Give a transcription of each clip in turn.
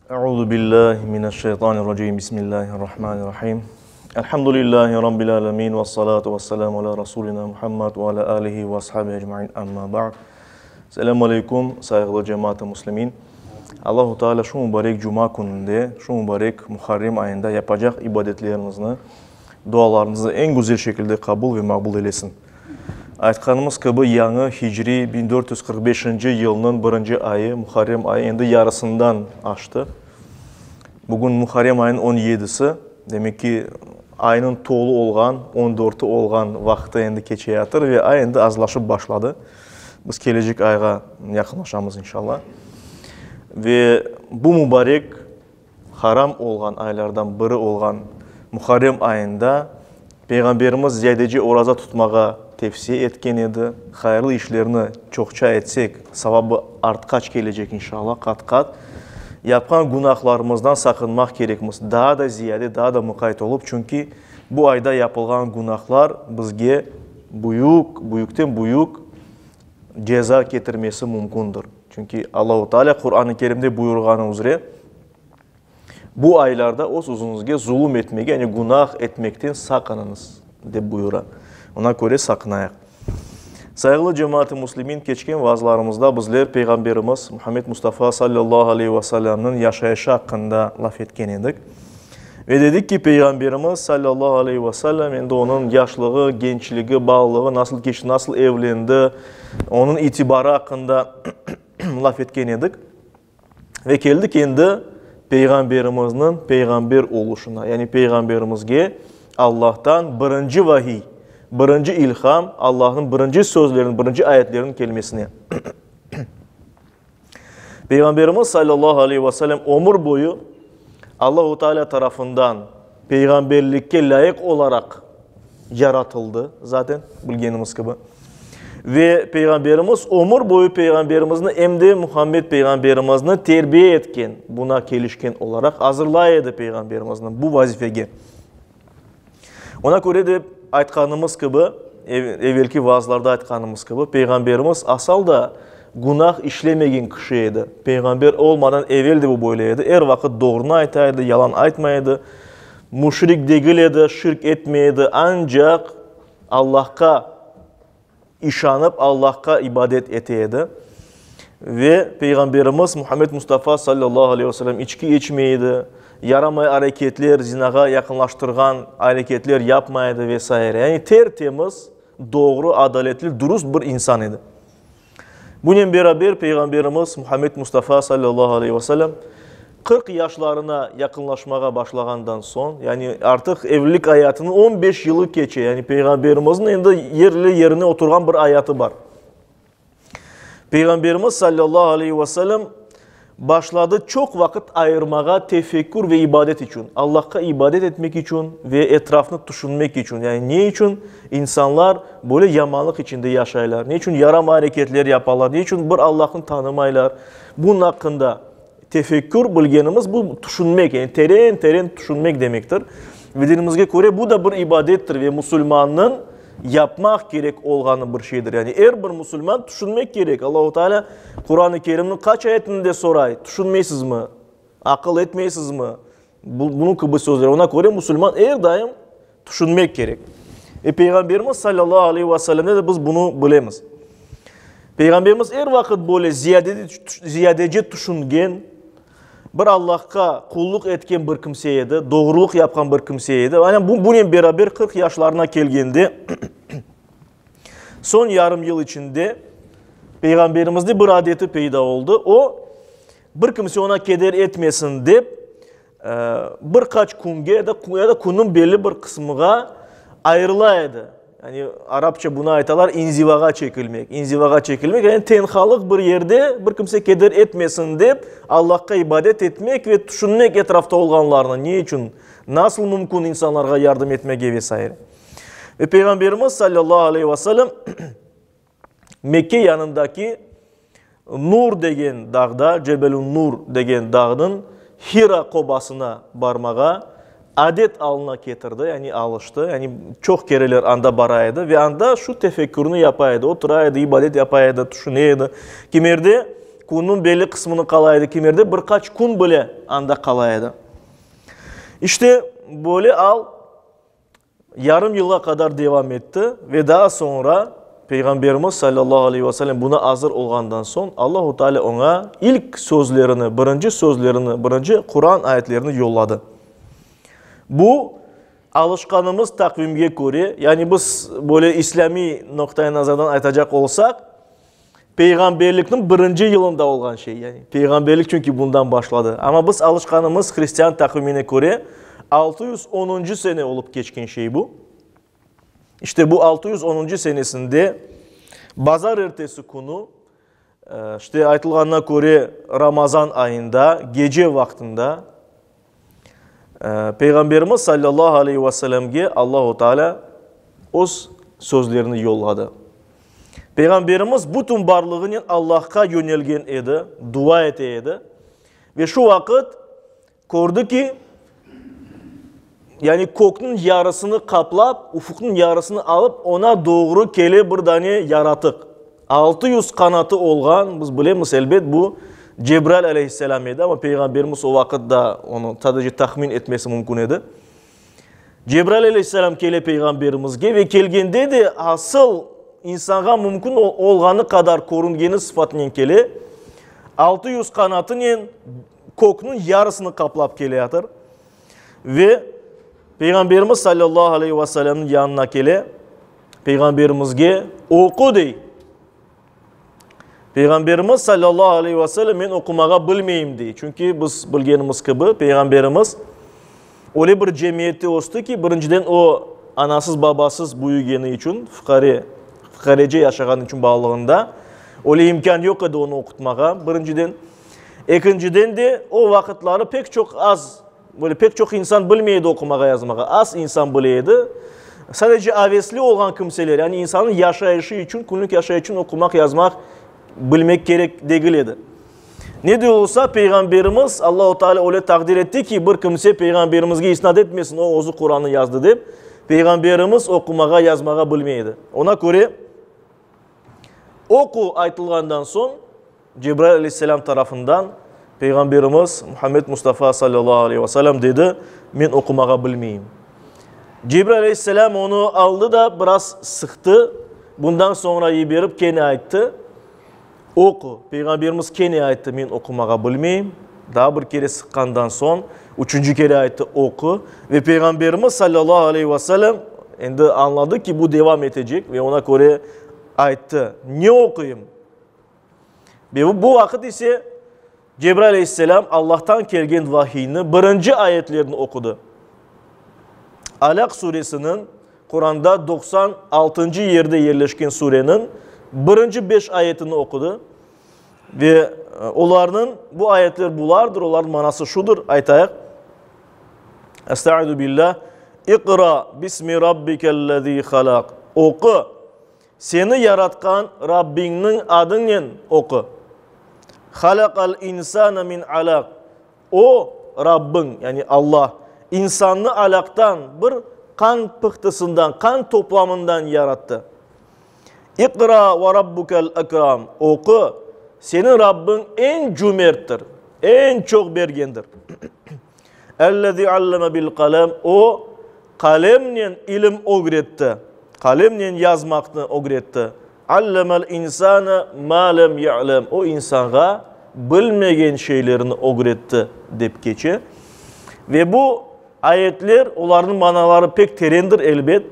Euzu billahi mineşşeytanirracim. Bismillahirrahmanirrahim. Elhamdülillahi rabbil alamin ve salatu vesselamu ala rasulina Muhammed ve ala alihi ve ashabihi ecmain. Amma ba'd. Selamu aleyküm, sayğılı cemaat-ı muslimin. Allahu Teala şu mübarek cuma kününde, şu mübarek Muharrem ayında yapacaq ibadetleriñizni, dualarıñıznı eñ güzel şekilde qabul ve maqbul eylesin. Aytqanımız kibi, yañı hicriy 1445-nci yılnıñ birinci ayı, Muharrem ayı endi yarısından aştı. Bugün Muharrem ayınıñ on yedisi, demek ki, aynıñ tolu olğan, on dörtü olğan vaqtı endi keçeyatır ve ay endi azlaşıp başladı. Biz kelecek ayğa yaqınlaşamız, inşallah. Ve bu mübarek haram olğan aylardan biri olğan Muharrem ayında Peyğamberimiz ziyadece oraza tutmağa tevsiye etken edi. Hayırlı işlerni çoqça etsek, savabı artqaç kelecek, inşallah, qat-qat. Yapqan günahlarımızdan saqınmaq kerekmiz, daa da ziyade, daa da muqayt olıp, çünki bu ayda yapılğan günahlar bizge büyük, büyükten büyük ceza ketirmesi mümkündir. Çünki Allahu Teala Quran-ı Kerimde buyurğanı üzre, bu aylarda öz-özüñizge zulum etmege, yani günah etmekten saqınıñız, dep buyura. Ona köre saqınayıq. Sayğılı cemaat-ı muslimin, keçken vaazlarımızda bizler Peyğamberimiz Muhammed Mustafa sallallahu aleyhi ve sellemniñ yaşayışı aqqında laf etken edik. Ve dedik ki, Peyğamberimiz sallallahu aleyhi ve sellem endi onıñ yaşlığı, gençligi, balalığı nasıl keçti, nasıl evlendi, onıñ itibarı aqqında laf etken edik. Ve keldik endi Peyğamberimizniñ peyğamber oluşına, yani Peyğamberimizge Allahtan birinci vahiy, birinci ilham, Allahnıñ birinci sözleriniñ, birinci ayetleriniñ kelmesine. Peyğamberimiz sallallahu aleyhi ve sellem ömür boyu Allahu Teala tarafından peyğamberlikke lâyıq olaraq yaratıldı, zaten bilgenimiz kibi. Ve Peyğamberimiz ömür boyu Peyğamberimizni em de Muhammed Peyğamberimizni terbiye etken, buna kelişken olaraq azırlay edi Peyğamberimizni bu vazifege. Ona köre de aytqanımız kibi, evelki vaazlarda aytqanımız kibi, Peyğamberimiz asal da günah işlemegen kişi edi. Peyğamber olmadan evel de bu böyle edi. Er vaqıt doğrunı ayta edi, yalan aytmay edi. Müşrik degil edi, şirk etmey edi, ancaq Allahqa işanıp, Allahqa ibadet ete edi. Ve Peyğamberimiz Muhammed Mustafa sallallahu aleyhi ve sellem içki içmey edi, yaramay areketler, zinağa yaqınlaştırğan areketler yapmay edi ve saire. Yani ter-temiz, doğru, adaletli, dürüst bir insan edi. Bunen beraber Peyğamberimiz Muhammed Mustafa sallallahu aleyhi ve sellem 40 yaşlarına yaqınlaşmağa başlağandan soñ, yani artıq evlilik ayatınıñ 15 yılı keçe, yani Peyğamberimizniñ endi yerli-yerine oturğan bir ayatı bar. Peyğamberimiz sallallahu aleyhi ve sellem başladı çoq vaqıt ayırmağa tefekkür ve ibadet içün, Allahqa ibadet etmek içün ve etrafnı tüşünmek içün. Yani ne içün insanlar böyle yamanlıq içinde yaşaylar, ne içün yaramay areketler yapalar, ne içün bir Allahnı tanımaylar, bunıñ aqqında tefekkür bilgenimiz bu tüşünmek, yani teren-teren tüşünmek demektir. Ve dinimizge köre bu da bir ibadettir ve musulmannıñ yapmaq kerek olğanı bir şeydir. Yani er bir musulman tüşünmek kerek. Allahu Teala Quran-ı Kerimniñ qaç ayetinde soray, tüşünmeysizmi, aqıl etmeysizmi? Bunıñ kibi sözler. Ona köre musulman er daim tüşünmek kerek. Ve Peyğamberimiz sallallahu aleyhi ve sellemde de biz bunı bilemiz. Peyğamberimiz er vaqıt böyle ziyadece tüşüngen, bir Allahqa qullıq etken bir kimse edi, doğrulıq yapqan bir kimse edi. Aynen bunen beraber 40 yaşlarına kelgende, soñ yarım yıl içinde Peyğamberimizde bir adeti peyda oldı. O, bir kimse ona keder etmesin dep, bir qaç künge ya da künniñ belli bir qısmığa ayırıla edi. Yani arapça buna aytalar inzivağa çekilmek. İnzivağa çekilmek, yani tenhalıq bir yerde bir kimse keder etmesin dep, Allahqa ibadet etmek ve tüşünmek etrafta olğanlarnı, ne içün, nasıl mümkün insanlarğa yardım etmege ve saire. Ve Peyğamberimiz sallallahu aleyhi ve sellem Mekke yanındaki Nur degen dağda, Cebelün Nur degen dağnıñ Hira qobasına barmağa adet alına ketirdi, yani alıştı, yani çoq kereler anda bara edi ve anda şu tefekkürni yapa edi, otura edi, ibadet yapa edi, tüşüne edi. Kimerde. Künniñ belli qısmını qala edi, kimerde bir qaç kün bile anda qala edi. İşte, böyle al yarım yılğa qadar devam etti ve daa soñra Peyğamberimiz salâllahu aleyhi ve sellem buna azır olğandan soñ Allahu Teala oña ilk sözlerini, birinci sözlerini, birinci Quran ayetlerini yolladı. Bu, alışqanımız taqvimge köre, yani biz böyle islâmiy noqta-i nazardan aytacaq olsaq, Peyğamberlikniñ birinci yılında olğan şey, yani peyğamberlik çünki bundan başladı. Amma biz alışqanımız hristian taqvimine köre 610-ncı sene olıp keçken şey bu. İşte bu 610-ncı senesinde bazar ertesi künü, işte aytılğanına köre Ramazan ayında gece vaqtında Peyğamberimiz sallallahu aleyhi ve sellemge Allahu Teala öz sözlerini yolladı. Peyğamberimiz bütün barlığınen Allahqa yönelgen edi, dua ete edi. Ve şu vaqıt kördi ki, yani kökniñ yarısını qaplap, ufuqnıñ yarısını alıp, oña doğru kele bir dane yaratıq. 600 qanatı olğan, biz bilemiz, elbet, bu Cebrail aleyhisselam edi, amma Peyğamberimiz o vaqıt da onı sadece tahmin etmesi mümkün edi. Cebrail aleyhisselam kele Peyğamberimizge ve kelgende de asıl insanğa mümkün olğanı qadar körüngeni sıfatınen kele, 600 qanatınen kökniñ yarısını qaplap keleyatır ve Peyğamberimiz sallallahu aleyhi ve sellemniñ yanına kele, Peyğamberimizge oqu dey. Peyğamberimiz sallallahu aleyhi ve sellem men oqumağa bilmeyim dey. Çünki biz bilgenimiz kibi Peyğamberimiz öyle bir cemiyette östi ki, birinciden o anasız babasız büyügeni içün, fuqare, fuqarece yaşağanı içün balalığında öyle imkân yoq edi onı oqutmağa, birinciden. Ekinciden de o vaqıtları pek çoq az Böyle pek çoq insan bilmey edi oqumağa, yazmağa. Az insan bile edi. Sadece avesli olğan kimseler, yani insannıñ yaşayışı içün, künlük yaşayışı içün oqumaq, yazmaq bilmek kerek degil edi. Ne de olsa, Peyğamberimiz, Allahu Teala öyle taqdir etti ki, bir kimse Peyğamberimizge isnat etmesin, o özü Qurannı yazdı dep, Peyğamberimiz oqumağa, yazmağa bilmey edi. Ona köre, oqu aytılğandan soñ, Cebrail aleyhisselâm tarafından Peyğamberimiz Muhammed Mustafa sallallahu aleyhi ve sellem dedi, Men oqumağa bilmeyim. Cebrail aleyhisselâm onı aldı da biraz sıqtı, bundan soñra yiberip kene ayttı, Oqu. Peyğamberimiz kene ayttı, Men oqumağa bilmeyim. Daa bir kere sıqqandan soñ, üçünci kere ayttı, Oqu. Ve Peyğamberimiz sallallahu aleyhi ve sellem endi añladı ki, bu devam etecek ve ona köre ayttı, Ne oquyım? Ve bu vaqıt ise Cebrail aleyhisselam Allahtan kelgen vahiyni birinci ayetlerini oqudı. Alaq suresiniñ, Quranda 96-ncı yerde yerleşken sureniñ birinci beş ayetini oqudı. Ve olarnıñ, bu ayetler bulardır, olarnıñ manası şudır, aytayıq. Estaizu billah. İqra bismi rabbikellezî halaq. Oqu. Seni yaratqan Rabbiñniñ adınen oqu. Halaqal insane min alaq. O, Rabbiñ, yani Allah, insannı alaqtan, bir qan pıhtısından, qan toplamından yarattı. İqra ve rabbukel ekram. Oqu, seniñ Rabbiñ eñ cümerttir, eñ çoq bergendir. Ellezî alleme bil qalem. O, qalemnen ilim ögretti, qalemnen yazmaqnı ögretti. Allemel insane mâ lem ya'lem. O, insanğa bilmegen şeylerini ögretti, dep keçe. Ve bu ayetler, olarnıñ manaları pek terendir, elbet,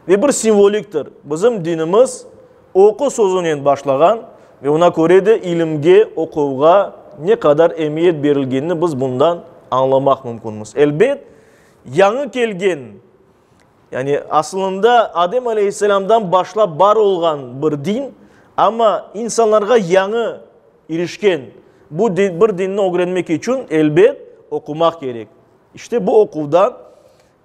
ve bir simvoliktir. Bizim dinimiz oqu sözünen başlağan ve oña köre de ilimge, oquvğa ne qadar emiyet berilgenini biz bundan añlamaq mümkünmiz. Elbet, yañı kelgen, yani asılında Adem aleyhisselamdan başlap bar olğan bir din, amma insanlarğa yañı irişken bu bir dinni ögrenmek içün, elbet, oqumaq kerek. İşte bu oquvdan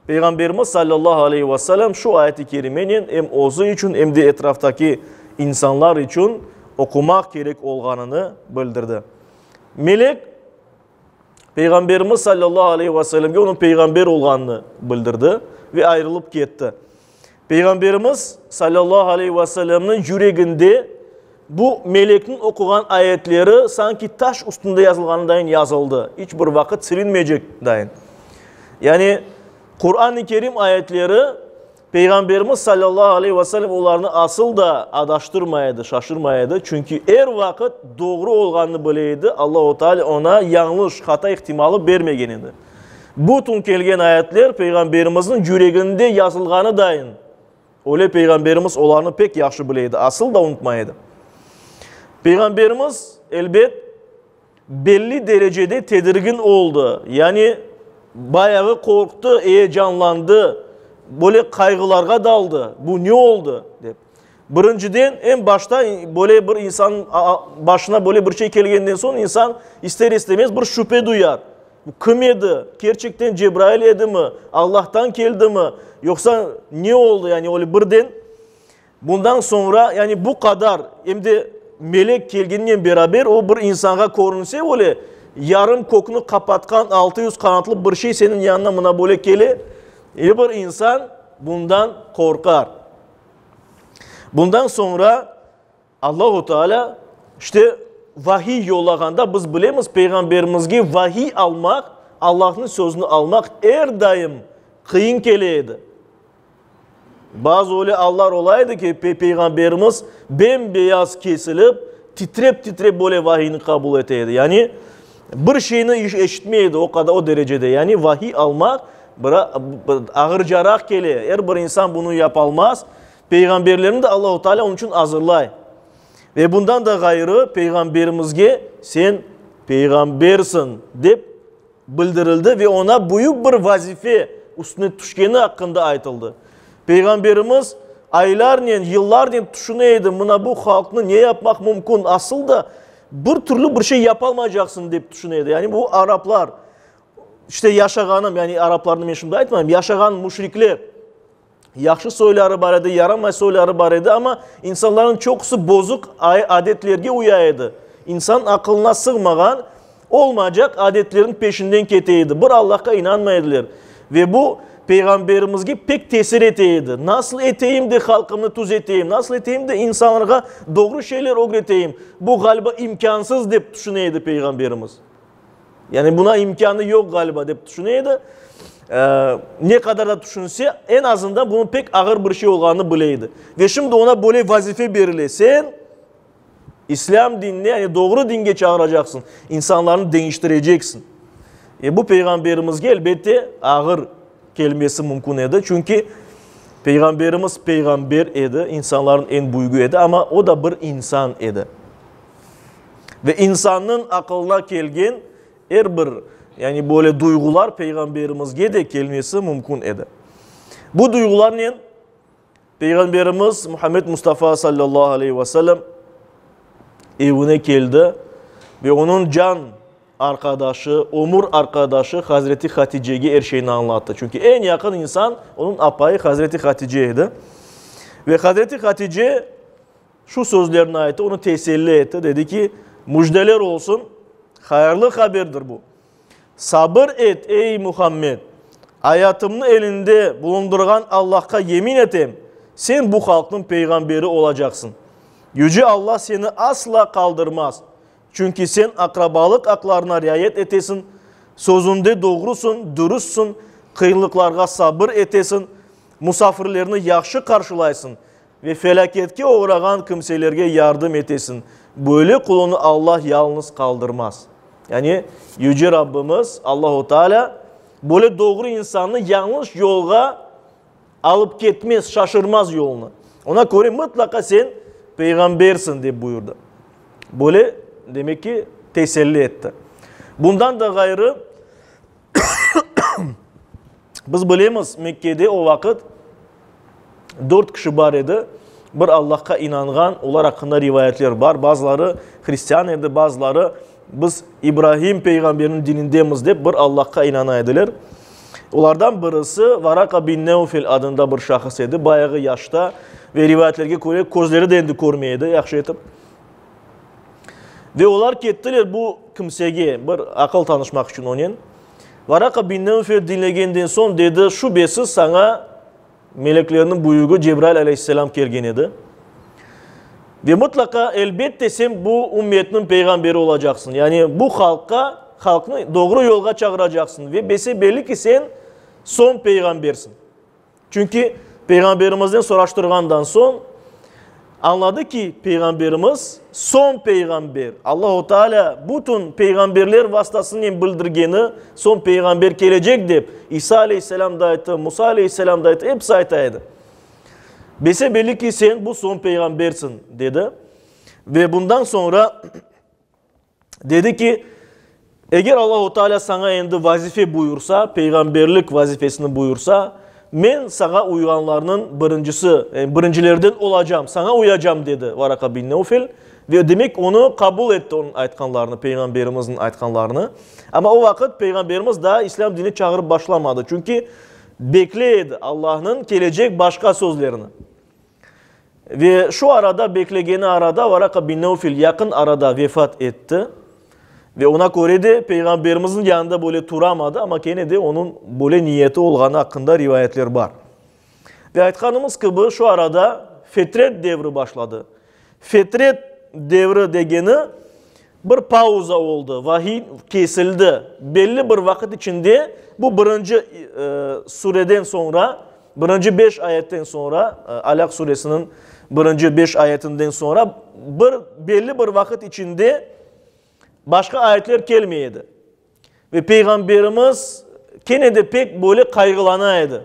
Peyğamberimiz sallallahu aleyhi ve sellem şu ayet-i kerimenen em özü içün, em de etraftaki insanlar içün oqumaq kerek olğanını bildirdi. Melek Peyğamberimiz sallallahu aleyhi ve sellemge onıñ peyğamber olğanını bildirdi ve ayrılıp ketti. Peyğamberimiz sallallahu aleyhi ve sellemniñ yüreginde. Bu melekniñ oquğan ayetleri sanki taş üstünde yazılğanındayın yazıldı, iç bir vaqıt silinmeycek dayın. Yani Quran-ı Kerim ayetleri Peyğamberimiz salâllahu aleyhi ve sellem olarnı asıl da adaştırmay edi, şaşırmay edi, çünki er vaqıt doğru olğanını bile edi, Allahu Teala oña yañlış, hata ihtimalı bermegen edi. Bütün kelgen ayetler Peyğamberimizniñ yüreginde yazılğanı dayın, öyle Peyğamberimiz olarnı pek yahşı bile edi, asıl da unutmay edi. Peyğamberimiz, elbet, belli derecede tedirgin oldı, yani bayağı qorqtı, eyecanlandı, böyle qayğılarğa daldı, bu ne oldı, dep. Birinciden, eñ başta böyle bir insannıñ başına böyle bir şey kelgenden soñ insan ister-istemez bir şübe duyar. Bu kim edi? Kerçekten Cebrail edimi? Allahtan keldimi? Yoqsa ne oldı? Yani öyle birden Bundan soñra, yani bu qadar, em de melek kelgeninen beraber o bir insanğa körünse öyle, yarım kökni qapatqan 600 qanatlı bir şey seniñ yanına mına böyle kele, er bir insan bundan qorqar. Bundan soñra Allahu Teala işte vahiy yollağanda biz bilemiz, Peyğamberimizge vahiy almaq, Allahnıñ sözüni almaq er daim qıyın kele edi. Bazı öyle allar ola edi ki, Peyğamberimiz bem-beyaz kesilip, titrep-titrep böyle vahiyni qabul ete edi. Yani bir şeyni eşitmey edi o qadar, o derecede. Yani vahiy almaq bir ağırcaraq kele. Er bir insan bunı yapalmaz. Peyğamberlerni de Allahu Teala onıñ içün azırlay. Ve bundan da ğayrı Peyğamberimizge sen peyğambersiñ dep bildirildi ve oña büyük bir vazife üstüne tüşkeni aqqında aytıldı. Peyğamberimiz aylarnen, yıllarnen tüşüne edi, mına bu halqnı ne yapmaq mümkün, asıl da bir türlü bir şey yapalmaycaqsıñ dep tüşüne edi. Yani bu araplar, işte yaşağanım, yani araplarnı men şimdi aytmayım, yaşağan müşrikler, Yahşı soyları bar edi, yaramay soyları bar edi, amma insanlarnıñ çoqusı bozuq adetlerge uya edi. İnsan aqılına sığmağan, olmaycaq adetlerniñ peşinden kete edi. Bir Allahqa inanmay ediler. Ve bu Peyğamberimizge pek tesir ete edi. Nasıl eteyim de halqımnı tüzeteyim, nasıl eteyim de insanlarğa doğru şeyler ögreteyim, bu, ğaliba, imkânsız, dep tüşüne edi Peyğamberimiz. Yani buna imkânı yoq ğaliba dep tüşüne edi. Ne qadar da tüşünse, eñ azından bunıñ pek ağır bir şey olğanını bile edi. Ve şimdi oña böyle vazife berile, sen İslâm dinine, yani doğru dinge çağıracaqsıñ, insanlarnı deñiştireceksiñ. E bu Peyğamberimizge, elbette, ağır kelmesi mümkün edi, çünki Peyğamberimiz peyğamber edi, insanların eñ büyügi edi, amma o da bir insan edi. Ve insannıñ aqılına kelgen er bir, yani böyle duyğular Peyğamberimizge de kelmesi mümkün edi. Bu duyğularnen Peyğamberimiz Muhammed Mustafa sallallahu aleyhi ve sellem evine keldi ve onıñ can arqadaşı, ömür arqadaşı Hazreti Haticege er şeyni añlattı. Çünki eñ yaqın insan onıñ apayı Hazreti Hatice edi. Ve Hazreti Hatice Şu sözlerni ayttı, onı teselli etti, dedi ki, Müjdeler olsun, hayırlı haberdir bu. Sabır et, ey Muhammed! Ayatımnı elinde bulundırğan Allahqa yemin etem, sen bu halqnıñ peyğamberi olacaqsıñ. Yüce Allah seni asla qaldırmaz, çünki sen aqrabalıq aqlarına riayet etesiñ, sözünde doğrusıñ, dürüstsiñ, qıyınlıqlarğa sabır etesiñ, musafirlerni yahşı qarşılaysıñ Ve felâketke oğrağan kimselerge yardım etesiñ. Böyle qulunı Allah yalnız qaldırmaz. Yani, Yüce Rabbimiz, Allahu Teala, böyle doğru insannı yañlış yolğa alıp ketmez, şaşırmaz yolunı. Ona köre mıtlaqa sen peyğambersiñ, dep buyurdı. Böyle, demek ki, teselli etti. Bundan da ğayrı, Biz bilemiz, Mekkede o vaqıt dört kişi bar edi, bir Allahqa inanğan, olar aqqında rivayetler bar, bazıları hristian edi, bazıları biz İbrahim peyğamberniñ dinindemiz dep bir Allahqa inana ediler. Olardan birisi Varaka bin Neufel adında bir şahıs edi, bayağı yaşta ve rivayetlerge köre közleri de endi körmey edi yahşı etip. Ve olar kettiler bu kimsege bir aqıl tanışmaq içün onen. Varaka bin Nevfel diñlegenden soñ dedi, Şübesiz saña meleklerniñ büyügi Cebrail aleyhisselam kelgen edi. Ve mıtlaqa, elbette, sen bu ümmetniñ peyğamberi olacaqsıñ. Yani bu halqqa, halqnı doğru yolğa çağıracaqsıñ. Ve bese-belli ki, sen soñ peyğambersiñ. Çünki Peyğamberimizden soraştırğandan soñ, añladı ki, Peyğamberimiz soñ peyğamber, Allahu Teala bütün peyğamberler vastasınen bildirgeni, soñ peyğamber kelecek dep, İsa aleyhisselam da ayttı, Musa aleyhisselam da ayttı, episi ayta edi. Bese-belli ki, sen bu soñ peyğambersiñ, dedi. Ve bundan soñra Dedi ki, Eger Allahu Teala saña endi vazife buyursa, peyğamberlik vazifesini buyursa, men saña uyğanlarnıñ birincisi, yani birincilerden olacam, saña uyacam, dedi Varaqa bin Nevfel. Ve demek onı qabul etti, onıñ aytqanlarını, peyğamberimizniñ aytqanlarını. Amma o vaqıt peyğamberimiz daa İslâm dinine çağırıp başlamadı, çünki bekley edi Allahnıñ kelecek başqa sözlerini. Ve şu arada, beklegeni arada, Varaqa bin Nevfel yaqın arada vefat etti. Ve ona köre de Peyğamberimizniñ yanında böyle turamadı, amma kene de onıñ böyle niyeti olğanı aqqında rivayetler bar. Ve aytqanımız kibi, şu arada fetret devri başladı. Fetret devri degeni, bir pauza oldı, vahiy kesildi. Belli bir vaqıt içinde, bu birinci sureden soñra, birinci beş ayetten soñra, Alâq suresiniñ birinci beş ayetinden soñra, bir belli bir vaqıt içinde başqa ayetler kelmey edi. Ve Peyğamberimiz kene de pek böyle qayğılana edi.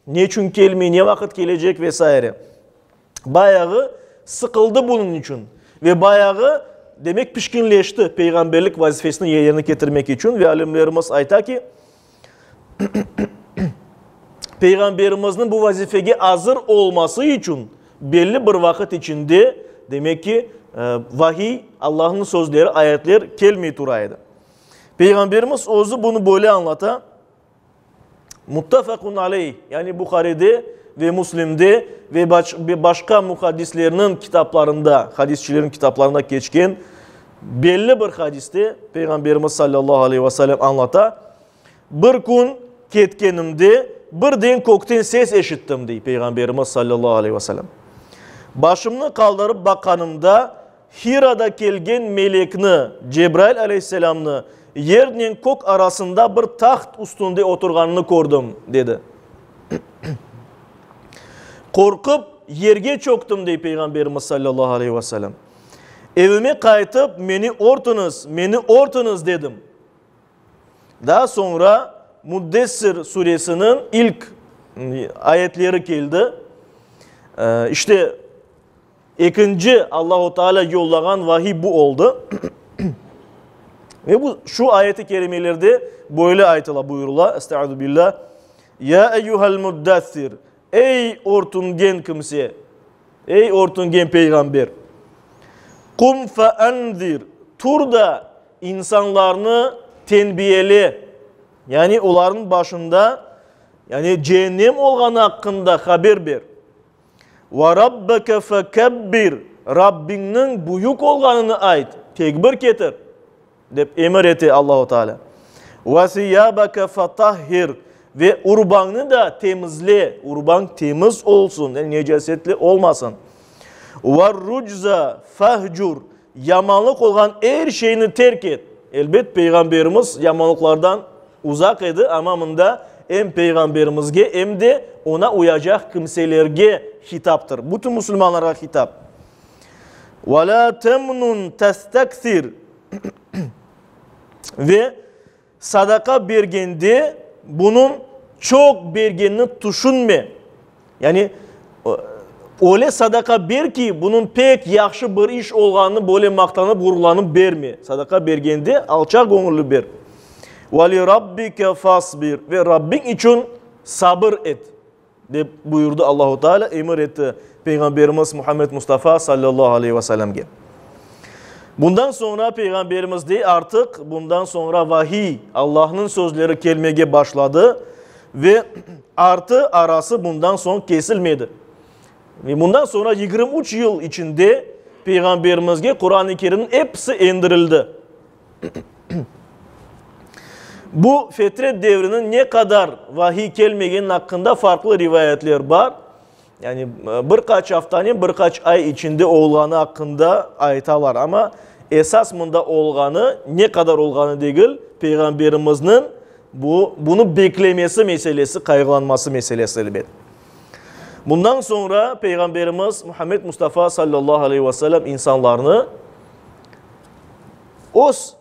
Neçün kelmey, ne vaqıt kelecek ve saire. Bayağı sıqıldı bunıñ içün ve bayağı, demek, pişkinleşti peyğamberlik vazifesini yerine ketirmek içün. Ve alimlerimiz ayta ki, Peyğamberimizniñ bu vazifege azır olması içün belli bir vaqıt içinde, demek ki, vahiy, Allahnıñ sözleri, ayetler kelmey tura edi. Peyğamberimiz özü bunı böyle añlata, Muttafaqun aleyh, yani Buharide ve Müslimde ve başqa muhaddislerniñ kitaplarında, hadisçilerniñ kitaplarında keçken belli bir hadiste Peyğamberimiz sallallahu aleyhi ve sellem añlata, Bir kün ketkenimde birden kökten ses eşittim, dey Peyğamberimiz sallallahu aleyhi ve sellem. Başımnı qaldırıp baqqanımda, Hirada kelgen melekni, Cebrail aleyhisselamnı, yernen kök arasında bir taht üstünde oturğanını kördim, dedi. Qorqıp, yerge çöktim, dey Peyğamberimiz sallallahu aleyhi ve sellem. Evime qaytıp, meni örtüñiz, meni örtüñiz, dedim. Daa soñra Müddessir suresiniñ ilk ayetleri keldi. İşte, ekinci Allahu Teala yollağan vahiy bu oldı. Ve bu şu ayet-i kerimelerde böyle aytıla, buyurıla, Estaizu billah, Ya eyyuhel müddessir, ey örtüngen kimse, ey örtüngen peyğamber, Kum fe enzir, tur da insanlarnı tenbiyele, yani olarnıñ başında, yani ceennem olğanı aqqında haber ber. Ve rabbeke fekebbir, Rabbiñniñ büyük olğanını ayt, tekbir ketir, dep emir ete Allahu Teala. Ve siyabeke fetahhir, ve urbañnı da temizle, urbañ temiz olsun, yani necasetli olmasın. Ve rucze fehcur, yamanlıq olğan er şeyni terk et. Elbet, Peyğamberimiz yamanlıqlardan uzaq edi, amma mında em Peyğamberimizge, em de oña uyacaq kimselerge hitaptır, bütün musulmanlarğa hitap. Ve lâ temnun testekthir, ve sadaqa bergende bunıñ çoq bergenini tüşünme. Yani, öyle sadaqa ber ki, bunıñ pek yahşı bir iş olğanını böyle maqtanıp, ğururlanıp berme. Sadaqa bergende alçaq göñülli ber. Ve li rabbike fasbir, ve Rabbiñ içün sabır et, dep buyurdı Allahu Teala, emir etti Peyğamberimiz Muhammed Mustafa sallallahu aleyhi ve sellemge. Bundan soñra Peyğamberimiz dey, artıq bundan soñra vahiy, Allahnıñ sözleri kelmege başladı ve artı arası bundan soñ kesilmedi. Ve bundan soñra 23 yıl içinde Peyğamberimizge Quran-ı Kerimniñ episi endirildi. Bu fetret devriniñ ne qadar vahiy kelmegeni aqqında farqlı rivayetler bar. Yani bir qaç aftanen, bir qaç ay içinde olğanı aqqında aytalar. Amma esas mında olğanı, ne qadar olğanı degil, Peyğamberimizniñ bu, bunı beklemesi meselesi, qayğılanması meselesi, elbet. Bundan soñra Peyğamberimiz Muhammed Mustafa sallallahu aleyhi ve sellem insanlarnı öz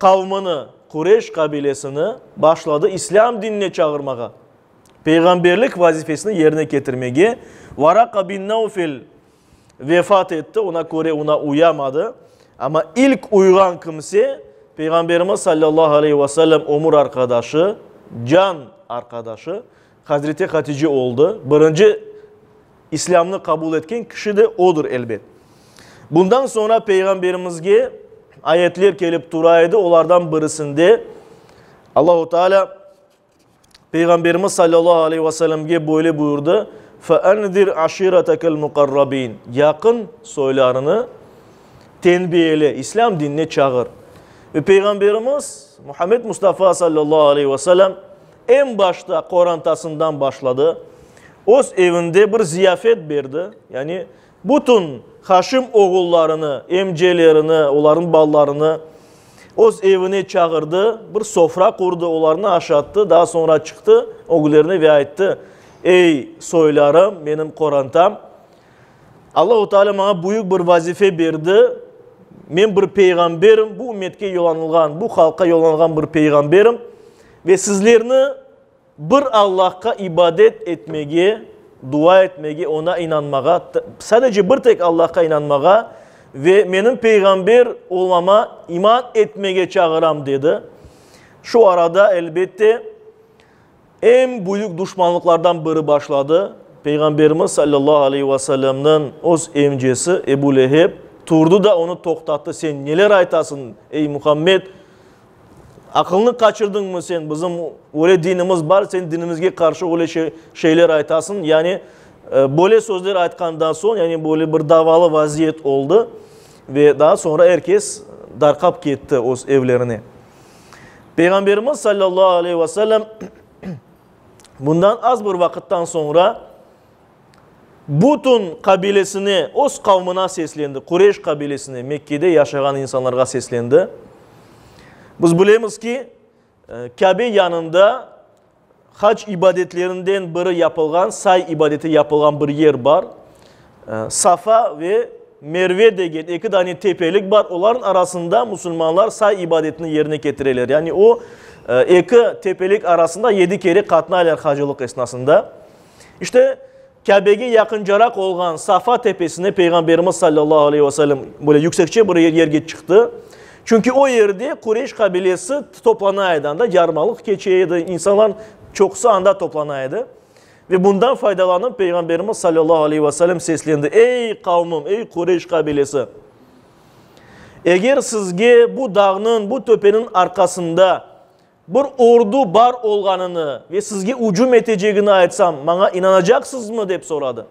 qavmını, Qureyş qabilesini başladı İslâm dinine çağırmağa, peyğamberlik vazifesini yerine ketirmege. Varaqa bin Naufel vefat etti, ona köre ona uyamadı. Amma ilk uyğan kimse, Peyğamberimiz sallallahu aleyhi ve sellem ömür arqadaşı, can arqadaşı Hazreti Hatice oldı. Birinci İslâmnı qabul etken kişi de odur, elbet. Bundan soñra Peyğamberimizge ayetler kelip tura edi, olardan birisinde Allahu Teala Peyğamberimiz sallallahu aleyhi ve sellemge böyle buyurdı, Feenzir aşiretekel muqarrabin, yaqın soylarını tenbiyele, İslâm dinine çağır. Ve Peyğamberimiz Muhammed Mustafa sallallahu aleyhi ve sellem eñ başta qorantasından başladı, öz evinde bir ziyafet berdi, yani bütün Haşim oğullarını, emcelerini, olarnıñ balalarını öz evine çağırdı, bir sofra qurdı, olarnı aşattı, daa soñra çıqtı öglerine ve ayttı, Ey, soylarım, menim qorantam, Allahu Teala maña büyük bir vazife berdi, men bir peyğamberim, bu ümmetke yollanılğan, bu halqqa yollanılğan bir peyğamberim ve sizlerni bir Allahqa ibadet etmege, dua etmege, Oña inanmağa, sadece bir tek Allahqa inanmağa ve menim peyğamber olmama iman etmege çağıram, dedi. Şu arada, elbette, Eñ büyük duşmanlıqlardan biri başladı, Peyğamberimiz sallallahu aleyhi ve sellemniñ öz emcesi Ebu Leheb turdı da onı toqtattı, Sen neler aytasıñ, ey Muhammed? Aqılnı qaçırdıñmı sen? Bizim öyle dinimiz bar, sen dinimizge qarşı öyle şeyler aytasıñ. Yani, böyle sözler aytqandan soñ, yani böyle bir davalı vaziyet oldı ve daa soñra er kes darqap ketti öz evlerine. Peyğamberimiz sallallahu aleyhi ve sellem bundan az bir vaqıttan soñra bütün qabilesine, öz qavmına seslendi, Qureyş qabilesine, Mekkede yaşağan insanlarğa seslendi. Biz bilemiz ki, Kâbe yanında Hac ibadetlerinden biri yapılğan, say ibadeti yapılğan bir yer bar. Safa ve Merve degen eki dane tepelik bar. Olarnıñ arasında musulmanlar say ibadetini yerine ketireler. Yani o eki tepelik arasında yedi kere qatnaylar hacılıq esnasında. İşte, Kâbege yaqıncaraq olğan Safa tepesine Peyğamberimiz sallallahu aleyhi ve sellem böyle yüksekçe bir yerge çıqtı. Çünki o yerde Qureyş qabilesi toplana edi, anda yarmalıq keçe edi, insanlar çoqusı anda toplana edi. Ve bundan faydalanıp Peyğamberimiz sallallahu aleyhi ve sellem seslendi, Ey qavmım, ey Qureyş qabilesi! Eger sizge bu dağnıñ, bu töpeniñ arqasında Bir ordu bar olğanını ve sizge ücüm etecegini aytsam, maña inanacaqsızmı? dep soradı.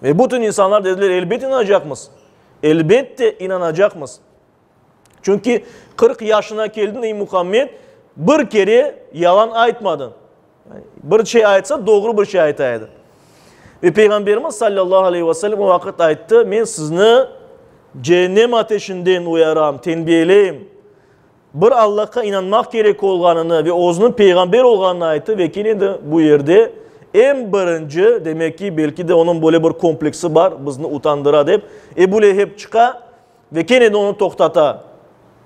Ve bütün insanlar dediler, Elbet inanacaqmız. Elbette inanacaqmız. Çünki 40 yaşına keldiñ, ey Muhammed, bir kere yalan aytmadıñ. Bir şey aytsa, doğru bir şey ayta edi. Ve Peyğamberimiz sallallahu aleyhi ve sellem o vaqıt ayttı, Men sizni cehennem ateşinden uyaram, tenbiyeleyim. Bir Allahqa inanmaq kerek olğanını ve özüniñ peyğamber olğanını ayttı ve kene de bu yerde eñ birinci, demek ki, belki de onıñ böyle bir kompleksi bar, bizni utandıra dep, Ebu Leheb çıqa ve kene de onı toqtata.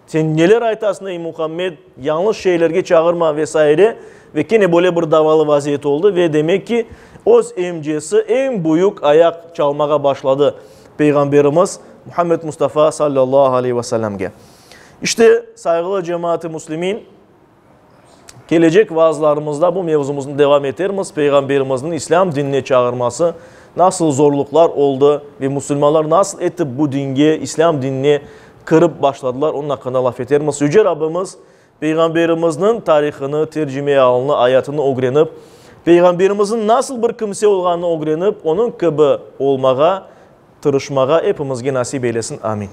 Sen neler aytasıñ, ey Muhammed, yañlış şeylerge çağırma ve saire. Ve kene böyle bir davalı vaziyet oldı ve demek ki, öz emcesi eñ büyük ayaq çalmağa başladı Peyğamberimiz Muhammed Mustafa sallallahu aleyhi ve sellemge. İşte, sayğılı cemaat-i müslimin, kelecek vaazlarımızda bu mevzumıznı devam etermiz, Peyğamberimizniñ İslâm dinine çağırması, nasıl zorluqlar oldı ve musulmanlar nasıl etip bu dinge, İslâm dinine kirip başladılar, onıñ aqqında laf etermiz. Yüce Rabbimiz Peyğamberimizniñ tarihını, tercimeialını, ayatını ögrenip, Peyğamberimizniñ nasıl bir kimse olğanını ögrenip, onıñ kibi olmağa tırışmağa epimizge nasip eylesin. Amin.